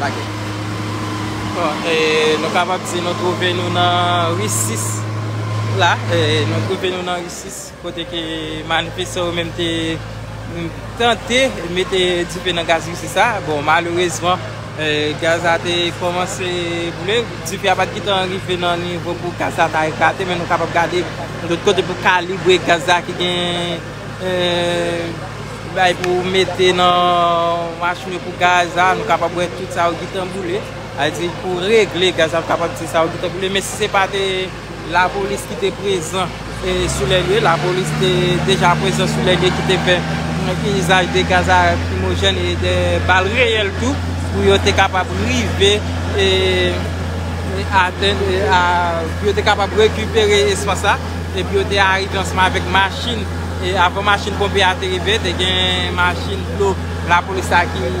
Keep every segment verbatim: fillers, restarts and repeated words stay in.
Bon, e, nou kapab di nou twouve nou nan ri sis la, e, nou twouve nou nan ri sis, kote ke manifestan yo menm te, mm, tante mete dife nan gaz ri sis la. Bon, malerezman, e, gaz la te kòmanse boule, dife a pa t gentan rive nan nivo pou gaz la ta eklate, men nou kapab gade lòt kote pou kalibre gaz la ki gen, e, bay pou mete nan machin yo pou gaz la, nou kapab wè tout sa yo gentan boule. Sa vle di pou regle gaz la, nou kapab di sa yo gentan boule, men si se pa te lapolis ki te prezan, e, sou lè lye, lapolis te deja prezan sou lè lye ki te fè, e, izaj de gaz lakrimojèn e de bal reyèl tou, pou yo te kapab rive, e, e, atenn, e, a, pou yo te kapab rekipere espas la. Epi yo te arive ansanm avèk machin. E avan machin ponpye a te rive, te gen machin dlo lapolis la ki,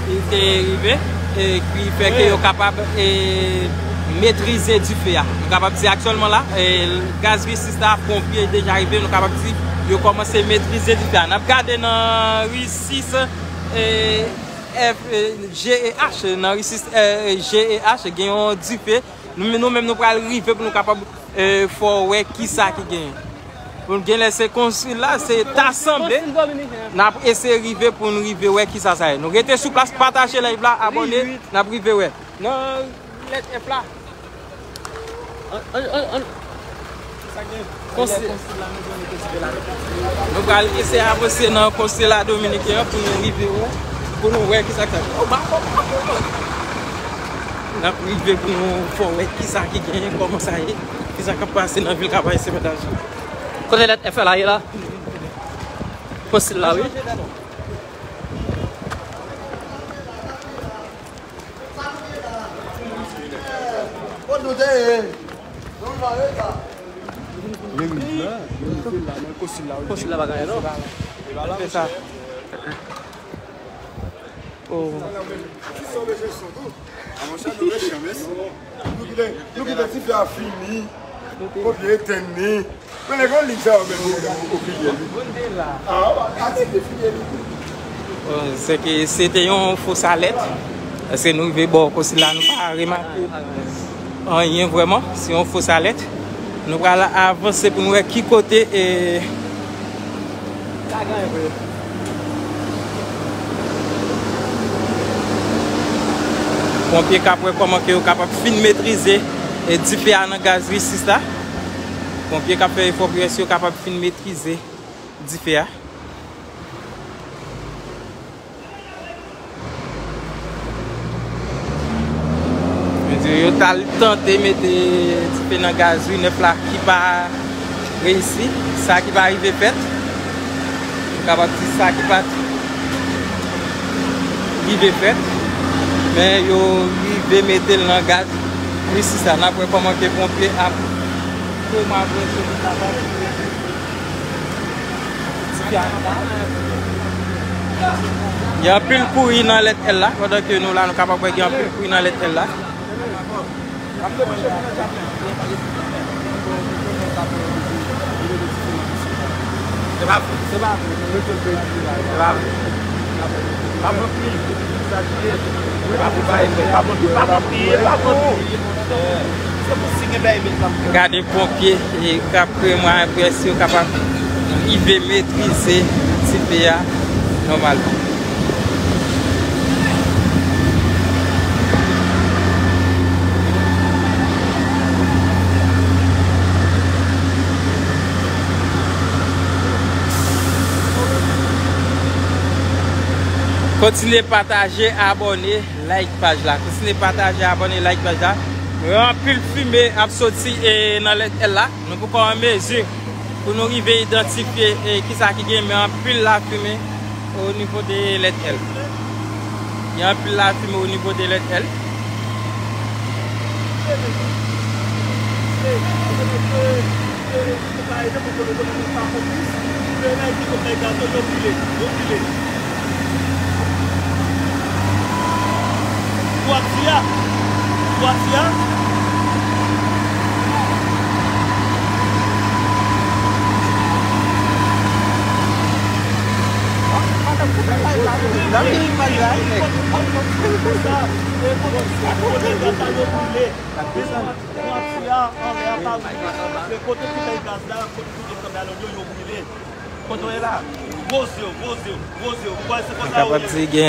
ki te rive, e ki fè ke yo kapab, e, metrize dife a. Nou kapab di aktyèlman la, e, gaz ri sis la, ponpye deja rive, nou kapab di yo kòmanse metrize dife a. N ap gade nan ri sis, e, F, e, G E H, nan ri sis, e, G E H, gen yon dife. Nou, nou menm nou pral rive pou nou kapab, e, fè w wè kisa ki genyen. Pou n genlè se konsil la, se ta sanble. N ap eseye rive pou n rive wè kisa sa ye. Nou rete sou plas, pataje live la, abòne, n ap rive wè. Nan lèt F la. An, an, an, an. Konsil. Nou pral eseye avanse nan konsila dominiken an pou nou rive wè, pou nou wè kisa k ap. N ap rive pou nou fè w wè kisa ki genyen, kòman sa ye, kisa k ap pase nan vil Kafou Ayisyen Pòtoprens. Kote lèt F la ye la? Konsil la, wi. Kot nou te ye? Legliz la, legliz la, nan konsil la, wi. Konsil la pa genyen, non? Fè sa. Oh. Kisa w bezwen son tou? A, monchè, nou mechan, mesye. Nou kite, nou kite dife a fini. Konbyen etenn li? Men nèg yo li sa yo menm yo, yo, yo fini li. Ah, a ti de fini li. Bon, se ke se te yon fos alèt. Paske nou rive bò konsil la, nou pa remake anyen vrèman. Se yon fos alèt. Nou pral avanse pou nou wè ki kote, e, Ponpye k ap wè kòman ke yo kapab fin metrize, e, dife a nan gaz ri sis la. Ponpye k ap fè efò pou yo kapab fin metrize dife a. Yo di yo t al tante mete dife nan gaz ri nèf la ki pa reyisi, sa ki pa rive fèt. Nou kapab di sa ki pa t rive fèt, men yo rive mete l nan gaz ri sis la. N ap wè kòman ke ponpye ap kòman avanse pou kapab Gen anpil kouri nan lèt L la. Pandan ke nou la, nou kapab wè gen anpil kouri nan lèt L la. Gade ponpye e k ap kreye mwayen pou yo kapab rive metrize dife a nòmalman. Kontinye pataje, abòne, like paj la. Kontinye pataje, abòne, like paj la. Anpil fimen ap soti, e, nan lèt L la. Nou poko an mezi pou nou rive idantifye, e, kisa ki gen, men anpil lafimen o nivo de lèt L. Gen anpil lafimen o nivo de lèt L. Dwati a. Dwati a. Sa, e kote, kote gaz la yo brile. Pran ti a anlè a pa brile. Se kote ki bay gaz la, kote ki gen kanbèlòn yo, yo brile. Kote w ye la? Gwo zye, gwo zye, gwo zye. Ou kwè se konsa yo ye? Nou kapab di gen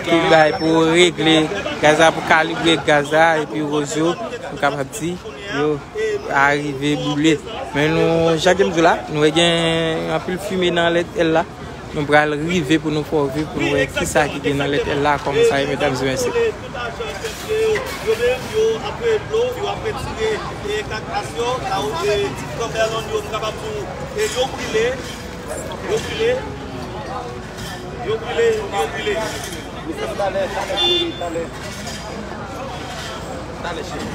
ki bay pou regle gaz la, pou kalibre gaz la, epi gwo zye, nou kapab di yo arive boule. Men nou, jan ke m di w la, nou wè gen anpil fimen nan lèt L la. Nou pral rive pou nou fè w viv, pou nou wè kisa ki gen nan lèt L la, kòman sa ye, medam e mesye. Tout ajan yo, yo menm, yo ap dlo, yo ap retire, e, kat as yo, la, e, kanbèlòn yo, m kapab di w, e, yo brile, yo brile, yo brile, yo brile. Talè, talè, cheri, talè. Talè, cheri.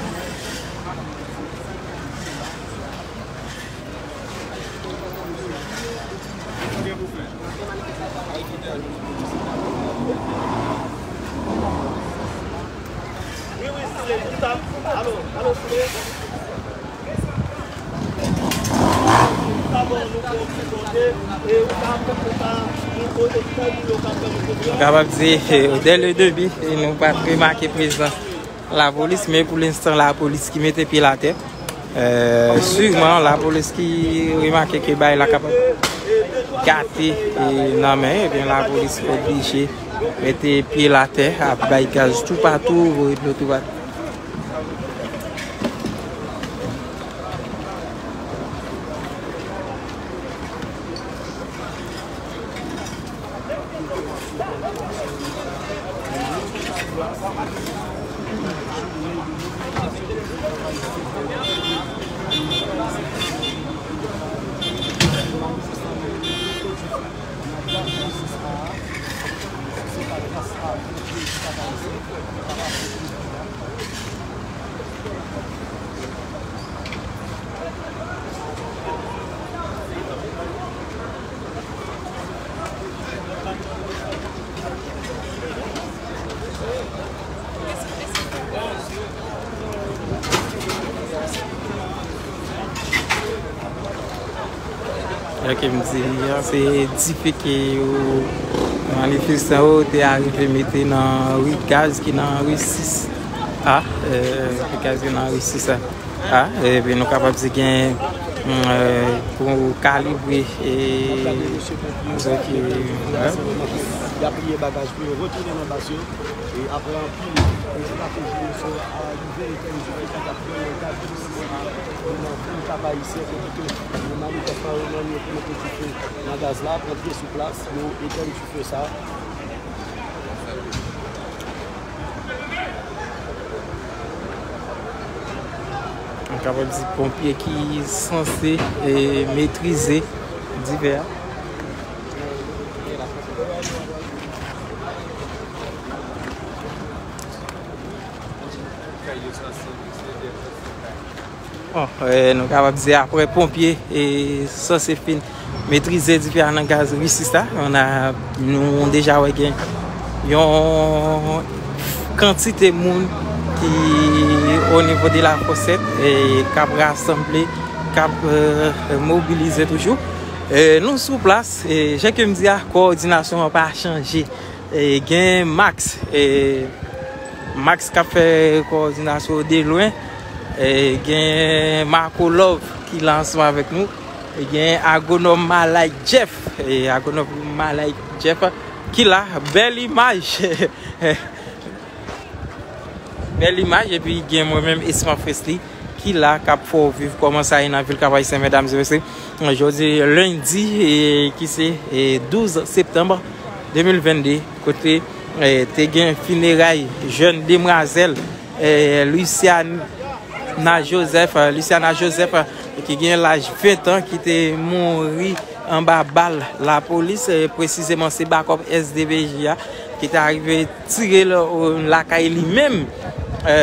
Nou kapab di, eh, dès le début, eh, nou pa t remake prezans lapolis, men pou lenstan, lapolis ki mete pye l atè. Eh, siman, lapolis ki remake ke bagay la kapab gate, eh, nan men, ebyen, lapolis oblije mete pye l atè, ap bay gaz toupatou, voye dlo toupatou. Jan ke m di a, se dife ke yo, manifestan yo te arive mete nan ri gaz ki nan ri sis a, eh, ri gaz ki nan ri sis a. A, epi nou kapab di gen, mm, eh, pou kalibre, eh, zòt ki, eh. Y ap pliye bagaj pou yo retounen nan baz yo. E apre anpil estrateji, yo sot arive etèn dife ki t ap fè nan kad jistis la nan vil Kap Ayisyen, kote ke manifestan yo mande pou mete dife nan gaz la, antre sou plas, yo etèn dife sa. Nou kapab di ponpye ki sanse, eh, metrize dife a. Bon, eh, nou kapab di apre ponpye, eh, sanse fin metrize dife a nan gaz ri sis la, nou deja wè gen yon kantite moun ki o nivo de la fosèt, eh, k ap rasanble, k ap, eh, mobilize toujou. Eh, nou sou plas, eh, jan ke m di a, kowòdinasyon an pa chanje. E gen Max, e Max k ap fè kowòdinasyon de lwen. E gen Marco Love ki la ansanm avèk nou. E gen agwonòm Malay Jeff, e agwonòm Malay Jeff ki la. Bèl imaj. Bèl imaj, epi gen mwen menm, Esma Fresly, ki la, k ap fè w viv kòman sa ye nan vil Kap Ayisyen, medam e mesye. Jodi lendi, e, ki se, e, douz septanm de mil venn de, kote, e, te gen fineray jèn demwazèl, e, Luciana Joseph, e, Luciana Joseph, e, ki gen laj ven tan, ki te mouri anba bal lapolis, e, presizeman se bakòp S D P J a ki te arive tire l, e, lakay li menm, e,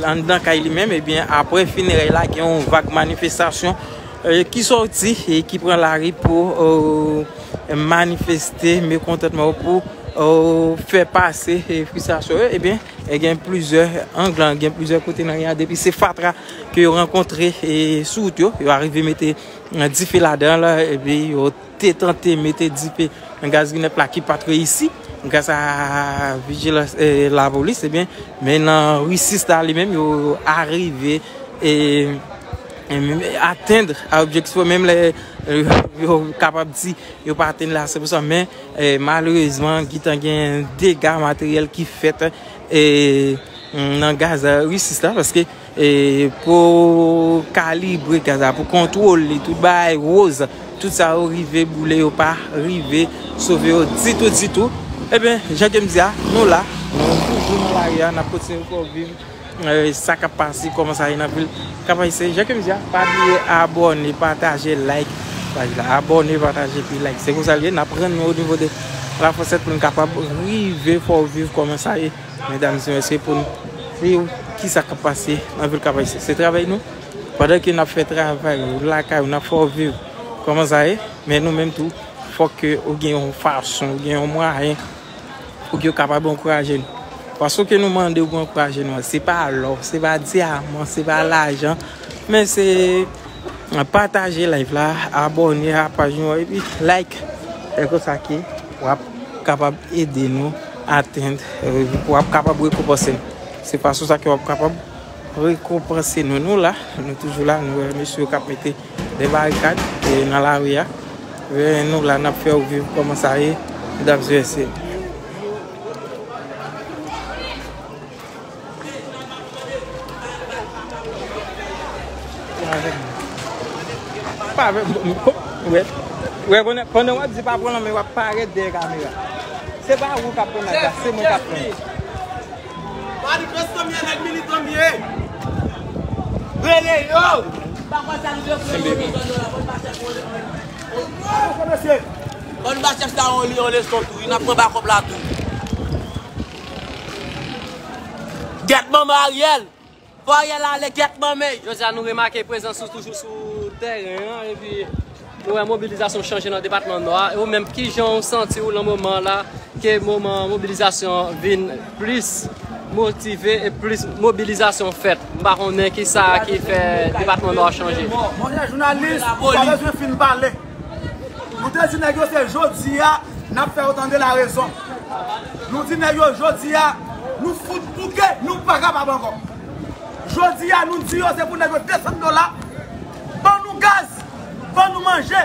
anndan kay li menm, ebyen, apre fineray la, gen yon vag manifestasyon, e, ki sòti e ki pran lari pou, e, manifeste mekontantman yo, pou, e, fè pase, e, fristrasyon yo. Ebyen, e gen plizyè ang, gen plizyè kote nan ri a, depi se fatra ke yo rankontre, e, sou wout yo, yo arive mete, e, dife ladan l, epi yo te tante mete dife nan gaz rinèp la ki pa t reyisi. gras a vijilans e lapolis, ebyen, men nan ri sis la li menm, yo arive e, e menm atenn a objektif yo, menm lè e, yo kapab di yo pa atenn la se pou sa, men e, malerezman, gentan gen dega materyèl ki fèt e, nan gaz ri sis la, paske e, pou kalibre gaz la, pou kontwole tout bagay woz, tout sa yo rive boule, yo pa rive sove yo ditou, ditou. Ebyen, jan ke m di a, nou la, nou toujou nan lari a, n ap kontinye fè w viv e, sa k ap pase, kòman sa ye nan vil Kap Ayisyen. Jan ke m di a, pa bliye abòne, pataje, like paj la. Abòne, pataje, epi like. Se konsa l ye, n ap rann nou o nivo de Lafòsèt pou n kapab rive fè w viv kòman sa ye, medam e mesye, pou n di w kisa k ap pase nan vil Kap Ayisyen. Se travay nou. Pandan ke n ap fè travay ou lakay ou, n ap fè w viv kòman sa ye, men nou menm tou, fòk ke ou gen yon fason, ou gen yon mwayen pou ke w kapab ankouraje nou. Fason ke nou mande w pou ankouraje nou an, se pa lò, se pa dyaman, se pa lajan, men se pataje live la, abòne a paj nou an, epi like. E konsa ke w ap kapab ede nou atenn, e, w ap kapab rekonpanse nou. Se fason sa ke w ap kapab rekonpanse nou. Nou la, nou toujou la, nou wè mesye yo k ap mete de barikad e, nan lari a. E, nou la, n ap fè w viv kòman sa ye, medam e mesye. Pa avè m. Wè, wè, pandan, pandan w ap di pa pran l, men w ap parèt dèyè kamera. Se pa ou k ap pran nèg la, se mwen k ap pran. Manifestan m ye, nèg militan m ye. Rele yo. Bann ba chèf sa yon, yon leson tou wi, n ap pran bakòp la tou. Gèt manman Ariel. Fò Ariel ale, gèt manman. Jodi a nou remake prezans ou toujou sou tèren an, epi nou wè mobilizasyon chanje nan depatman Nò a. E ou menm, kijan w santi w nan moman la, ke moman mobilizasyon vin plis motive e plis mobilizasyon fèt? M pa konnen kisa ki fè depatman Nò a chanje. Monchè jounalis, ou pa bezwen fin pale. Nou te di nèg yo se jodi a n ap fè yo tande larezon. Nou di nèg yo jodi a, nou fout bouke, nou pa kapab ankò. Jodi a, nou di yo se pou nèg yo desann dola, ban nou gaz, ban nou manje.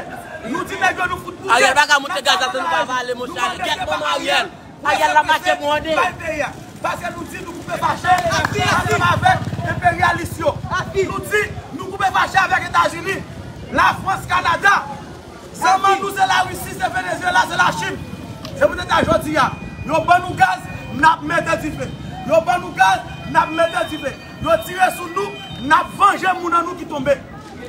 Nou di nèg yo nou fout bouke. Ariel pa ka monte gaz la san nou pa pale, monchè. Gèt manman Ariel. Ariel la mache pou ande. Bay peyi a. Paske nou di nou koupe fache ansanm avèk enperyalis yo. Nou di nou koupe fache avèk Etazini, Lafrans, Kanada. Manman nou se Larisi, se Venezyela, se Lachin. Se poutèt sa jodi a, yo ban nou gaz, n ap mete dife. Yo ban nou gaz, n ap mete dife. Yo tire sou nou, n ap vanje moun an nou ki tonbe.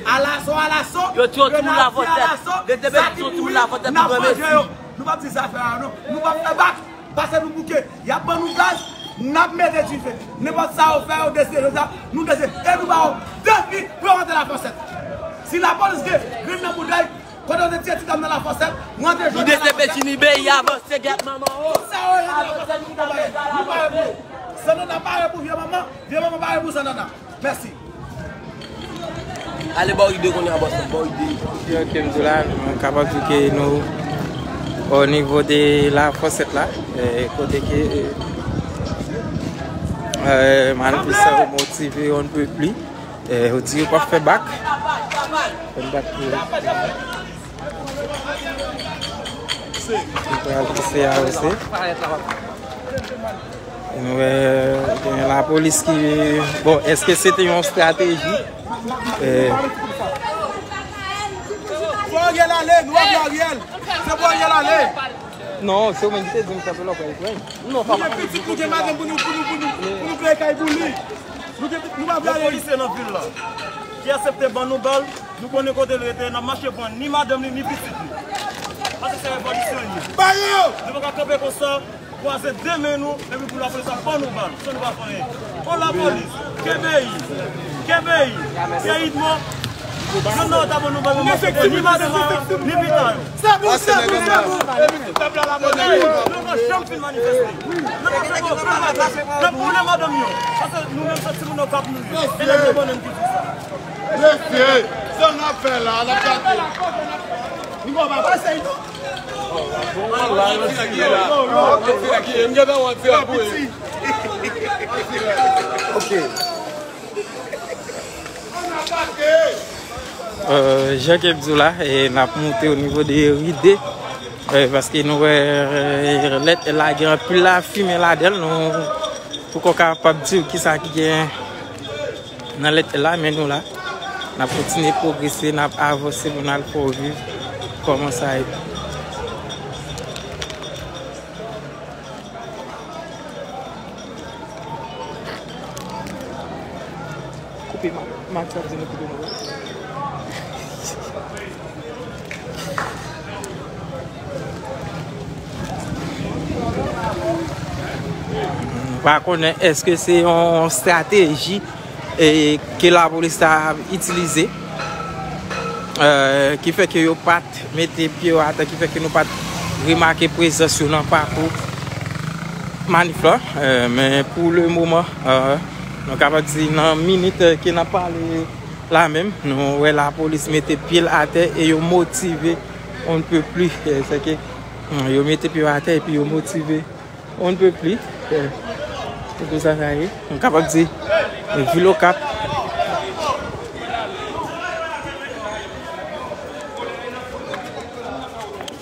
Alaso, alaso, yo tire timoun Lavotèt, grenadye alaso, rete sa ki mouri, n ap vanje yo. Nou p ap di zafè a non. Nou p ap fè bak, pase nou bouke. Y ap ban nou gaz, n ap mete dife. Nenpòt sa yo fè, yo deside jodi a, nou deside. E nou ba yo defi pou yo rantre Lafòsèt. Si lapolis gen grenn nan boudèy, kote yo te tiye ti dam nan Lafòsèt, rantre jodi a Lafòsèt. Li deside pechini peyi a, avanse gèt manman o. Sa yo rantre Lafòsèt, nou pa pare. Nou pare pou yo. Sannanna pare pou vye manman, vye manman pare pou Sannanna. Mèsi. Ale ba w ide kounye a, bòs, ba w ide. Ok, ok, m di w la, nou kapab di ke nou o nivo de Lafòsèt la, e, kote ke e, manifestan yo motive on ne peut plus. E, yo di yo p ap fè bak. Fè bak pou yo. Yo pral pase a osi. Nou wè gen lapolis ki, bon, èske se te yon estrateji? E, fò Ariel ale, nou ap Ariel. Se pou Ariel ale. Non, se ou menm ki te di m kanpe lòk la, Efraim. Non, papa. Nou gen pitit, nou gen madanm pou nou, pou nou, pou nou, pou nou peye kay pou li. Nou gen, nou pa vle ale. Gen polisye nan vil la ki aksepte ban nou bal, nou konnen kote l rete, n ap mache pran ni madanm li, ni pitit li. Paske se revolisyon li ye. Ba yo! Nou pa ka kanpe konsa, kwaze de men nou, epi pou lapolis ap ban nou bal, san nou pa fè anyen. O lapolis, kenbe yi, kenbe yi, kenbe yi mò. Jwenn nan ta ban nou bal, nou manifeste ni madanm yo, ni pitit yo. Se bon, se bon, se bon. Nou pa janm fin manifeste. Nou pa fè bon, nou pa fè, nou pa boule madanm yo. Paske nou menm se timoun yo k ap mouri. E nèg yo ban nou ki di sa. Mesye, sa n ap fè la, n ap gate. Nou pa pase non. Ok. Euh, jan ke m di w la, e n ap moute o nivo de ri de, euh, paske nou wè, euh, lèt la gen anpil lafimen ladan l, nou poko kapab di w kisa ki gen nan lèt la, men nou la. N ap kontinye pwogrese, n ap avanse pou n al fè w viv kòman sa ye. Koupe, Max ap di nou koupe nou. M pa konnen èske se yon estrateji e ke lapolis ta itilize, euh, ki fè ke yo pa t mete pye yo atè, ki fè ke nou pa t remake prezans yo nan pakou manif la. Euh, men pou le moman, euh, nou kapab di nan minit, euh, ke n ap pale la menm, nou wè lapolis mete pye l atè e yo motive on ne peut plus. Euh, se ke, hmm, yo mete pye yo atè epi yo motive on ne peut plus. Eh, se konsa sa ye. Nou kapab di, eh, vil Okap.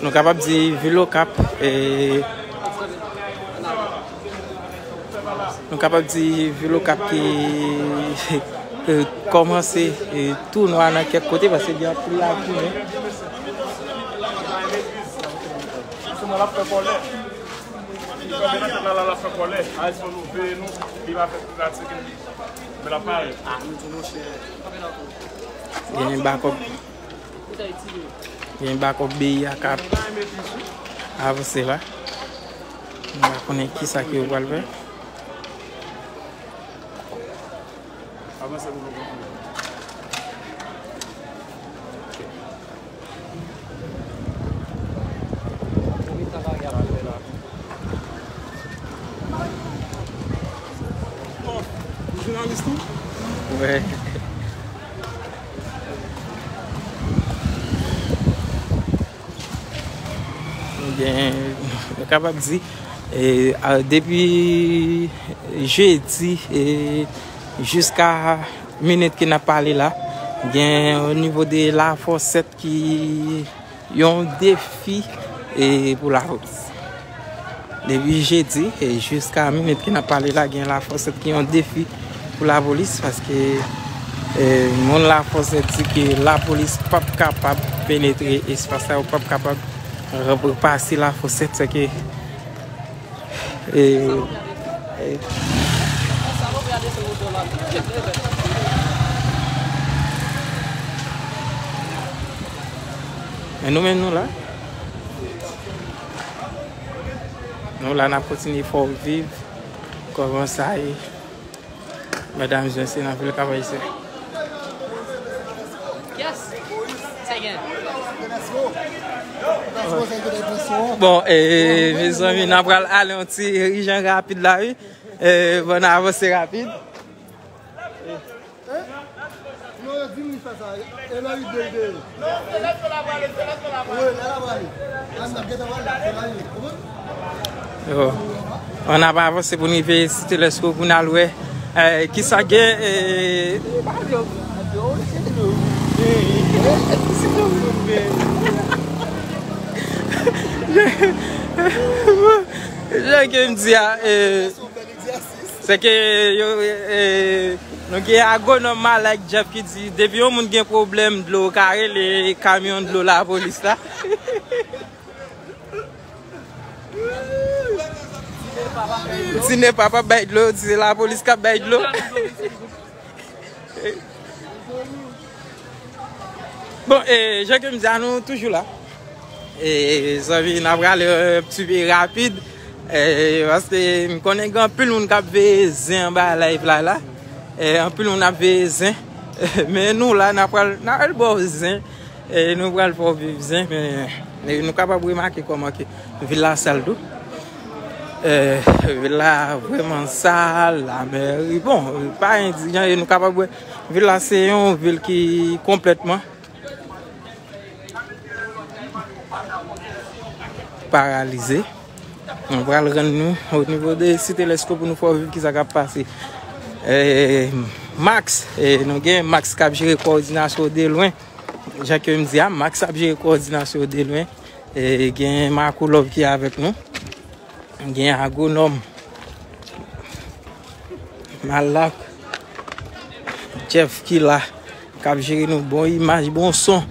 Nou kapab di vil Okap, eh, nou kapab di vil Okap ki, eh, kòmanse, eh, tou nwa nan kèk kote paske gen anpil lafimen. Li kanpe nan tèt la, la, l ap fè kòlè. A, fò nou veye nou, li pa fè pratik li. Men l ap parèt. Gen bakòp, gen bakòp B I A k ap avanse la. M pa konnen kisa ke yo pral fè. Avanse pou nou kontinye. Ou jounalis tou? Wè. Gen, nou kapab di, e, a, depi jedi, e, jiska minit ke n ap pale la, gen o nivo de Lafòsèt ki yon defi, e, pou lapolis. Depi jedi, e, jiska minit ke n ap pale la, gen Lafòsèt ki yon defi pou lapolis, paske, e, moun Lafòsèt di ke lapolis p ap kapab penetre espas la, yo p ap kapab repase Lafòsèt, se ke, e, e, men nou menm nou la. Nou la, n ap kontinye fè w viv kòman sa ye. Medam, mesye, nan vil Kap Ayisyen. Bon, e, mezanmi, n ap pral ale yon ti ri jan rapid la, wi. E, bon, n avanse rapid. Yo, ann ap avanse pou n rive Site Lèsko pou n al wè, eh, kisa gen, eh, jan ke m di a, eh, se ke yo, eh, nou gen agwonòm Malak Jeff ki di, depi yon moun gen pwoblèm dlo, ou ka rele kamyon dlo lapolis la. Di ne pa pa bay dlo, di se lapolis k ap bay dlo. Bon, e, jan ke m di a, nou toujou la. E, zanmi, n ap prale, e, yon ti pe rapid. E, paske m konnen gen anpil moun k ap veye zen anba live la, la. E, anpil moun ap veye zen. Men nou la, n ap pral, n ap pral ba w zen. E, nou pral fè w viv zen, men, e, nou kapab remake kòman ke vil la sal tou. E, vil la vrèman sal, lamè, bon, pa endijan, e nou kapab wè, vil la se yon vil ki konplètman, paralize. Nou pral rann nou o nivo de Site Lèsko pou nou fè w viv kisa k ap pase. Eh, Max, eh, nou gen Max k ap jere kowòdinasyon de lwen. Jan ke m di a, Max ap jere kowòdinasyon de lwen. Eh, gen Marco Love ki avèk nou. Gen agwonòm Malak, Jeff ki la, k ap jere nou bon imaj, bon son.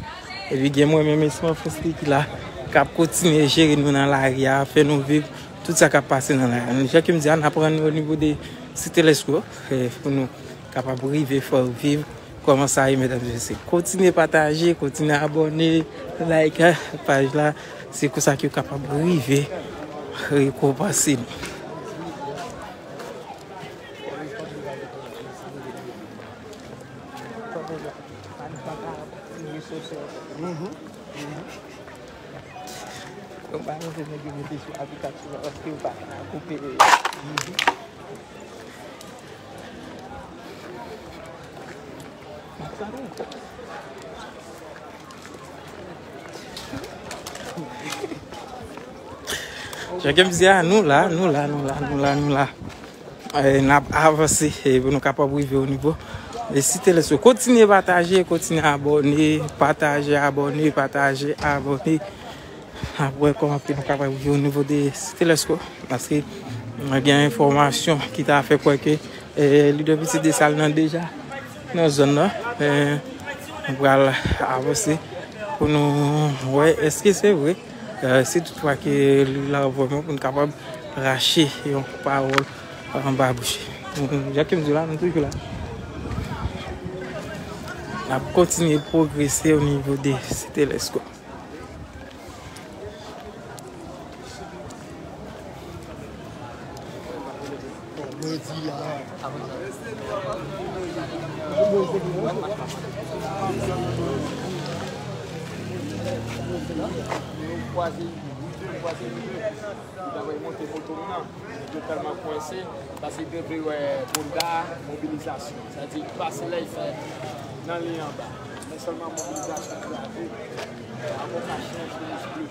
Epi gen mwen menm, Esman Fousti ki la, k ap kontinye jere nou nan lari a, fè nou viv tout sa k ap pase nan lari a. Jan ke m di a, n ap rann nou o nivo de Site Lèsko, eh, pou nou kapab rive fè w viv kòman sa ye, medam e mesye. Kontinye pataje, kontinye abòne, like, eh, paj la. Se konsa ke w kapab rive rekonpanse nou. Jan ke m di a, nou la, nou la, nou la, nou la, nou la. Eh, n ap avanse, eh, pou nou kapab rive o nivo de Site Lèsko. Kontinye pataje, kontinye abòne, pataje, abòne, pataje, abòne. N ap wè kòman ke nou kapab rive o nivo de Site Lèsko. Paske mwen gen enfòmasyon ki ta fè kwè ke, eh, lidè Pitit Dessalines nan deja nan zòn nan. Eh, nou pral avanse pou nou wè èske se vre. Eh, si toutfwa ke li la vrèman pou nou kapab rache yon pawòl anba bouch li. Jan ke m di w la, nou toujou la. N ap kontinye pwogrese o nivo de Site Lèsko. Li ta pral monte moto m nan. Nèg yo tèlman kwense, paske yo vle wè Bonda mobilizasyon. Sa di, pase la, li fè nan liy anba. Men sèlman mobilizasyon ki ap vin, avoka chen sou mouch ble.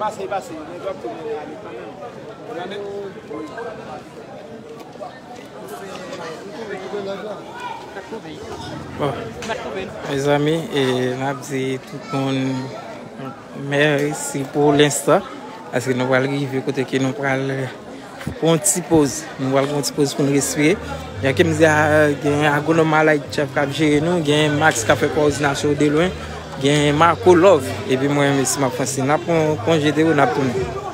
Pase, pase, nèg yo ap tou mennen ale kanmenm. Ou tande? Wi. Bon. Mezanmi, e, n ap di tout moun mèsi pou lenstan, paske nou pral rive kote ke nou pral pran yon ti poz. Nou pral pran yon ti poz pou nou respire. Jan ke m di a, gen agwonòm Malak Jeff k ap jere nou, gen Max k ap fè kowòdinasyon de lwen, gen Marco Love, epi mwen menm, Esma Francine. N ap pran yon konje de ou, n ap tounen.